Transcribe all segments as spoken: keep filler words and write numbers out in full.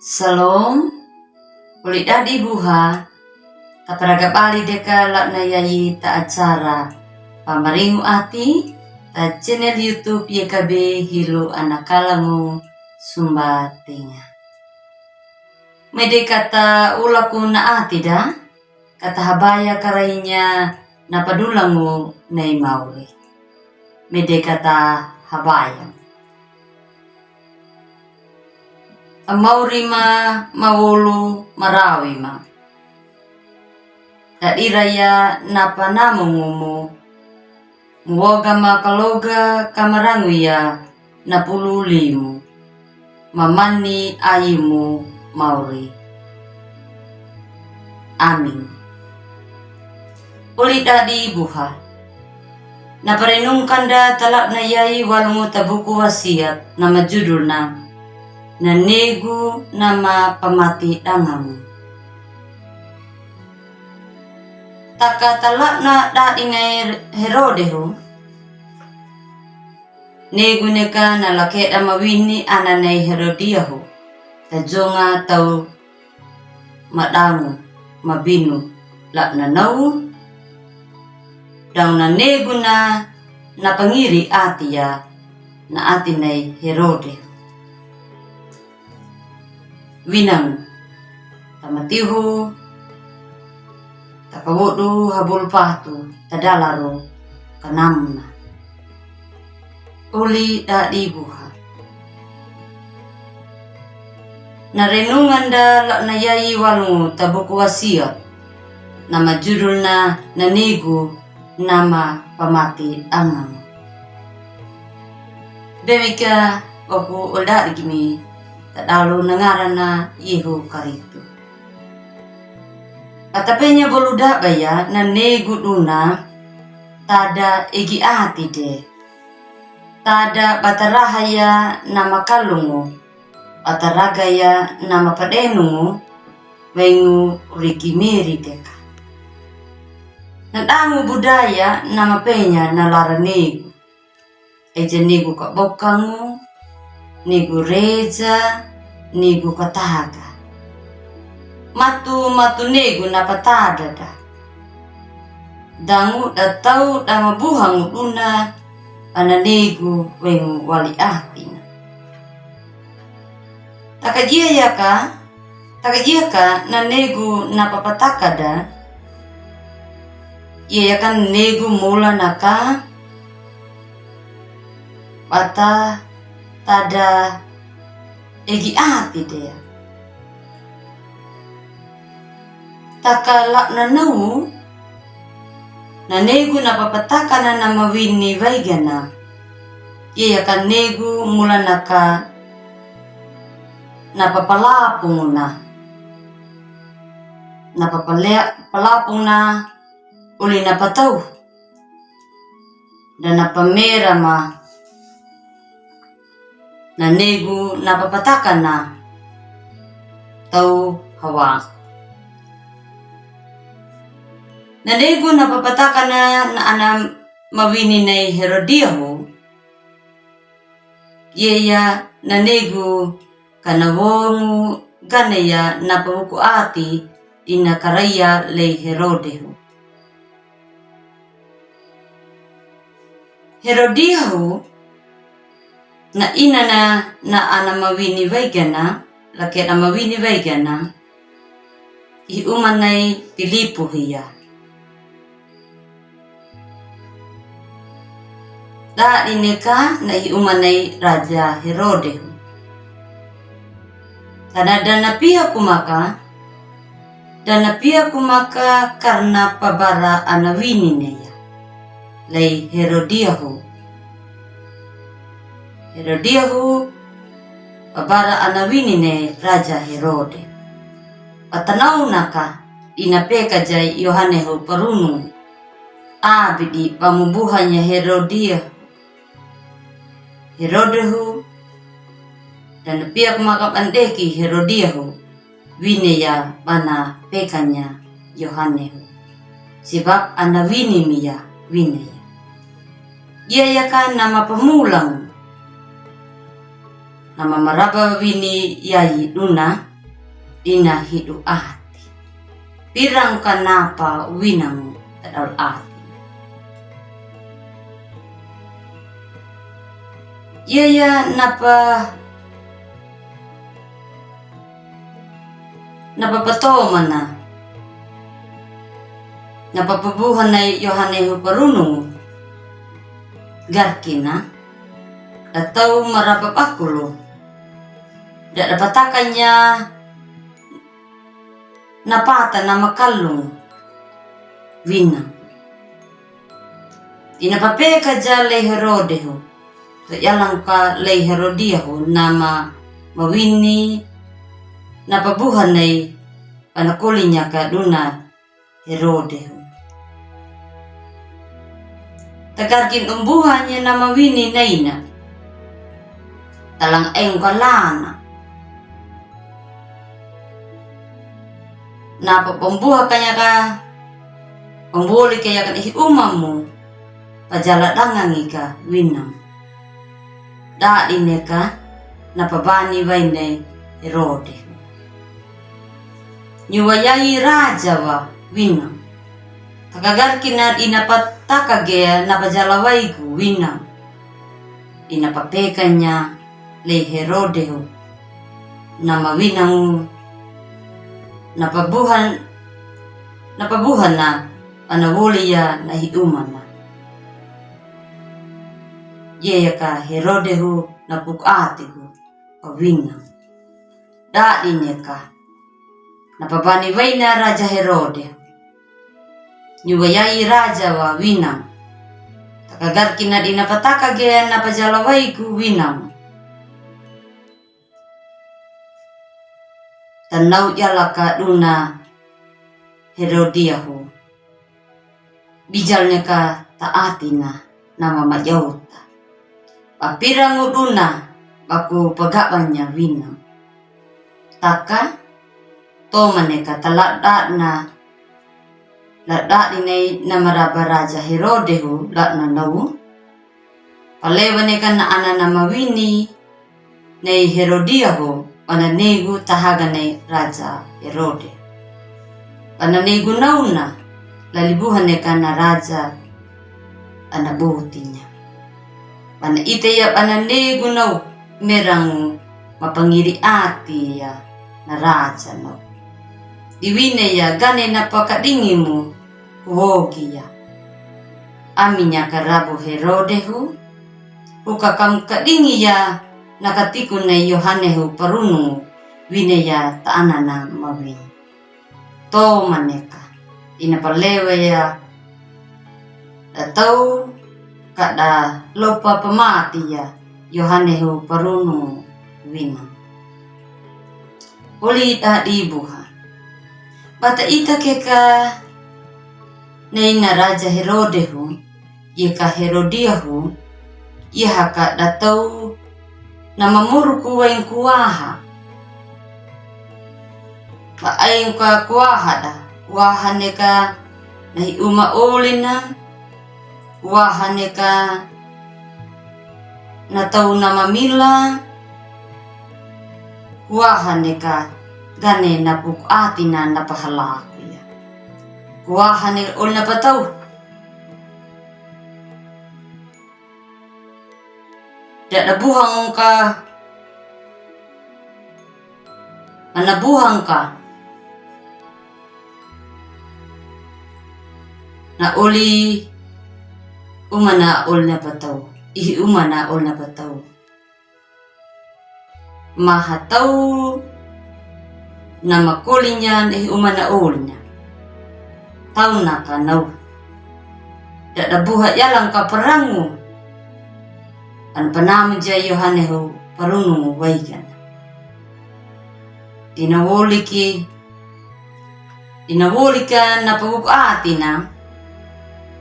Salom. Oli dadi buha, taparaga bali deka la'bna yayi ta acara Pamaringu Ati ta channel YouTube Y K B Hilo Anakalango Sumba Tenga. Mede kata ulaku na ati da, kata habaya karainya na padulango nai mauri. Mede kata habaya. Amauri ma, mawolo, marawi ma. Dadira ya na panamongomo. Muwoga ma kaloga kamarangu ya na pulu limu. Mamani ayimu mauri. Amin. Oli dadi buha. Na parenungkan da ta la'bna yayi walungu ta buku wasiat na majudulna Na Negu na ma Pamati Dangangu. Taka ta la'bna dadi nai Herodehu. Negu neka na lakeda mawini ana nai Herodiahu. Ta jonga tau madangu, mabinu, la'bna nau. Dau na negu na, na pangiri ati ya, na ati nai Herode. Winang, ta Matihu, ta kawodu habulu patu, ta dalaro kanamna. Oli dadi buha. Na renungan da la'bna yayi walungu ta buku wasiat. Na majudulna Na Negu na ma Pamati Dangangu. Bemika oku oli dadi gimi ta dalu na ngaran na Yehu Karistu. Kata penya bolu daba ya na negu duna tada egi ati de. Tada bataraha ya na makalungu, bataraga ya na mapadenungu, wengu riki meri deka. Na dangu budaya na mapenya na lara negu. Eja negu kabokangu, negu reja, negu kataga. Matu, matu negu na patada da. Dangu da tau da mabuhangu duna, ana negu wengu wali atina. Taka jia yaka, taka jia ka na negu na papataka da. Ia yaka negu mula naka bata tada egi ati de. Taka la'bna nau, na negu na papataka na na mawini waigana. Ia yaka negu mula naka na papalapunguna. Na papalea, palapunguna oli na patau. Da na pamera ma. Na negu na papataka na tau hawa. Na negu na papataka na, na ana mawini nai Herodiahu. Ia ya na negu kana wongu gane ya na pawuku ati ina karaia lei Herodehu. Herodiahu na ina na, na ana mawini waigana, lake na mawini waigana, i umanai Pilipu hia. Dadi neka na i umanai Raja Herodehu. Tana dana pia kumaka, dana pia kumaka karna pabara ana wini neya. Lei Herodiahu. Herodiahu pabara ana wini ne Raja Herode. Patanau naka ina peka jai Yohanehu parunu. Abidi pamubuhanya Herodiahu. Herodehu, dana pia kumaka bandeki Herodiahu, wine ya bana pekanya Yohanehu. Sibab ana wini miya wine ya. Ia yaka nama pamulang. Nama maraba wini yayi duna. ina hidu ati. Pirang ka napa winang tadal ati. Iya, iya, napa, napa patomana, napa pabuhana i Yohane hu parunu garkina, da tau maraba bakulu, da, da pataka nya na pata na makalung winang. Ina papeka ja lei Herode hu, to yalang ka lei Herodia hu, na ma, mawini, na pabuhana i, pana kolinya ka duna Herode hu. Tagarkin umbuha nya na mawini na ina. Talang eng ka lana. Na pa pambuha ka nya ka, pamboli ka ya ka ihi umamu, pajala dangangi ka winang. Dadi ne ka, na pabani waine Herode. Nyuwa yayi raja wa winang. Takagarkina ina pataka ge na pajala waigu winang. Ina papeka nya lei Herode hu. Na mawinang u. Na pabuhan, na pabuhana, ana woli ya na ihi umana. Iya, iya ka Herode hu na puk ati hu. Awinang. Dadi ne ka. Na pabani waina raja Herode. Nyuwa yayi raja wa winang. Takagarkina ina pataka ge na pajala waigu winang. Tanau yala ka duna Herodia hu. Bijal ne ka ta ati na, na mama jauta. Papira nguduna, baku pagabanya winang. Taka, toma ne ka ta lada na, lada ine na maraba raja Herode hu, lada na nau. Palewa ne ka na ana na mawini, nei Herodia hu, pana negu tahaga nei raja Herode. Pana negu nauna, lalibuha ne ka na raja, ana botinya. Pana ite ya pana negu nau, merang mapangiri ati ya na raja nau. Diwine ya gane na pakadingimu, kuwogi ya. Ami nya ka rabu Herode hu, Uka kam kadingi ya na katiku nei Yohane hu parunu wine ya ta'ana na mawin. Toma ne ka ina palewe ya da tau kada lopa pamati ya Yohane hu parunu wina. Oli dadi buha. Bata ita keka nei na raja Herode hu, ye ka Herodia hu, ye haka da tau na mamoruku wain kuwaha. Ba ain ka kuwaha da, kuwaha ne ka na hi uma oli na, kuwaha ne ka na tau na mamila, kuwaha ne ka gane na puku ati na na pahalaku ya. Kuwaha ne oli na patau. Dada buhang ka. Ana buhang ka. Na oli uma na oli na patau. Ihi uma na oli na patau. Maha tau na makoli nya na ihi uma na oli nya. Tau na ka nau. Dada buha yalang ka parangu. An panamu ja Yohane hu parunu waigan. Ina woli ki Ina woli ka na pabuku ati na.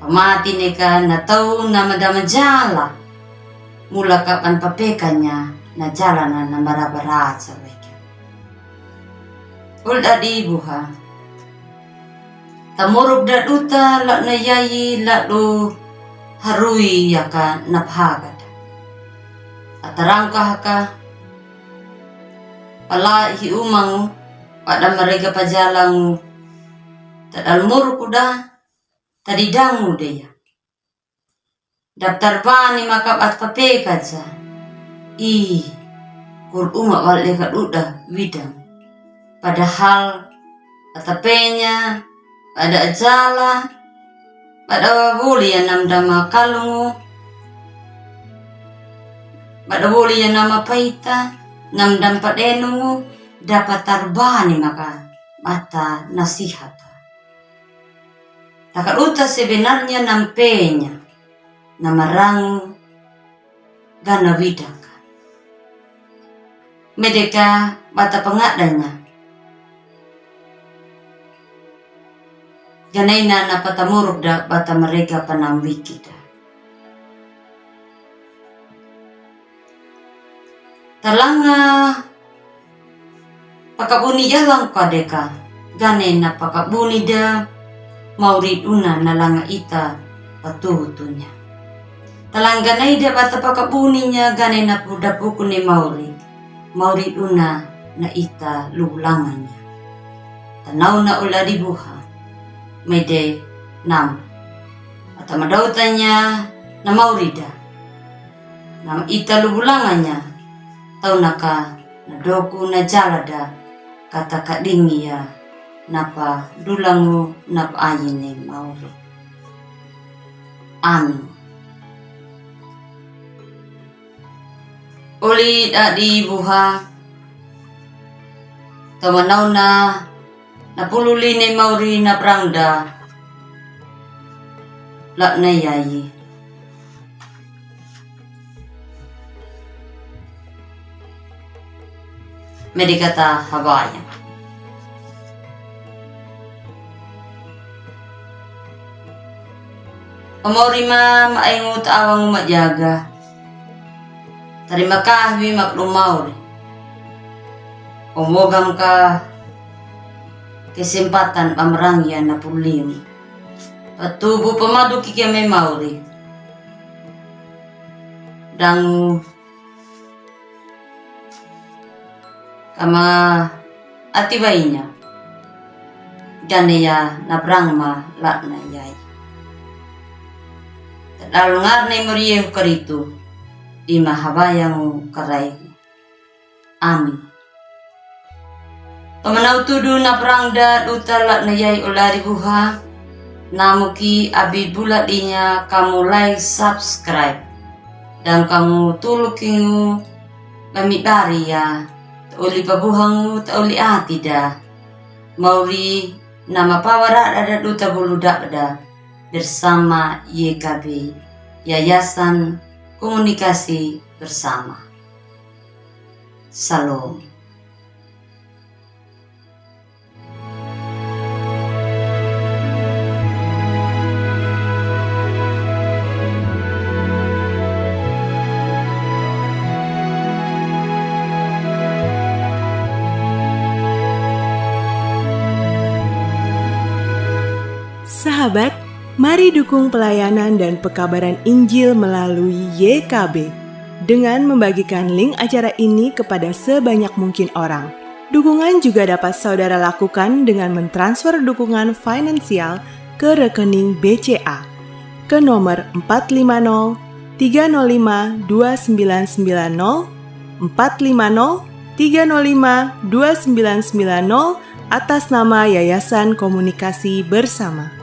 Pamati ne ka na tau na madama jala. Mula ka pan papeka nya na jala na na marabaraja weke. Ol dadi buha. Tamoruk daduta la na yayi la du harui yaka na pagada. Atarangka haka pala ihi umangu. Pada marega pajalangu, tadal murukuda, tadi danguda ya. Daptar bani maka bat papekaja. I, kur uma wal deka duda widang. Padahal atapenya, pada ajala, pada woli ya namdama kalungu, pada woli ya nama paita, namdam padenungu, dapat tarbani maka bata nasihata. Taka duta sebenarnya nampenya, namarangu gana widangka. Medeka bata pangadanya. Gana ina napatamuruk da bata marega panamwiki da. Talanga pakabuni jalang kadeka, gane napakabuni da mauri duna nalanga ita patutunya. Talanga gane ida bata pakabuninya gane napudapuku ne mauri, mauri duna na ita lubulanganya. Tanauna ula dibuha, mede nam. Ata madautanya na mauri da. Nama ita lubulanganya, taunaka nadoku na jala da, kata kadingi ya, napa dulangu napa ayine mauri. Amin. Uli dadi buha, tamanauna, napululi ne mauri naprangda, lakna yayi. Medi kata habaya. Omauri ma, ma engut awangu majaga. Tarima kahwi makdu mauri. Omogam ka kesempatan pamrangi ya napulimu. Patubu pamadu kiki ame mauri. Dangu kama ati wainya. Gane ya naprang ma lakna yai. Tadal ngarne muriyehu karitu. Ima habayangu karai. Amin. Pamanau tudu naprangda duta lakna yai olari buha. Namuki abi bula dinya kamu like, subscribe. Dan kamu tulukingu bami bari ya. Tauli pabuhangu, tauli ati da. Mauri nama pawara dada duta bulu dakda. Bersama Y K B, Yayasan Komunikasi Bersama. Shalom. Sahabat, mari dukung pelayanan dan pekabaran Injil melalui Y K B dengan membagikan link acara ini kepada sebanyak mungkin orang. Dukungan juga dapat saudara lakukan dengan mentransfer dukungan finansial ke rekening B C A ke nomor empat lima nol tiga nol lima dua sembilan sembilan nol, empat lima nol tiga nol lima dua sembilan sembilan nol, atas nama Yayasan Komunikasi Bersama.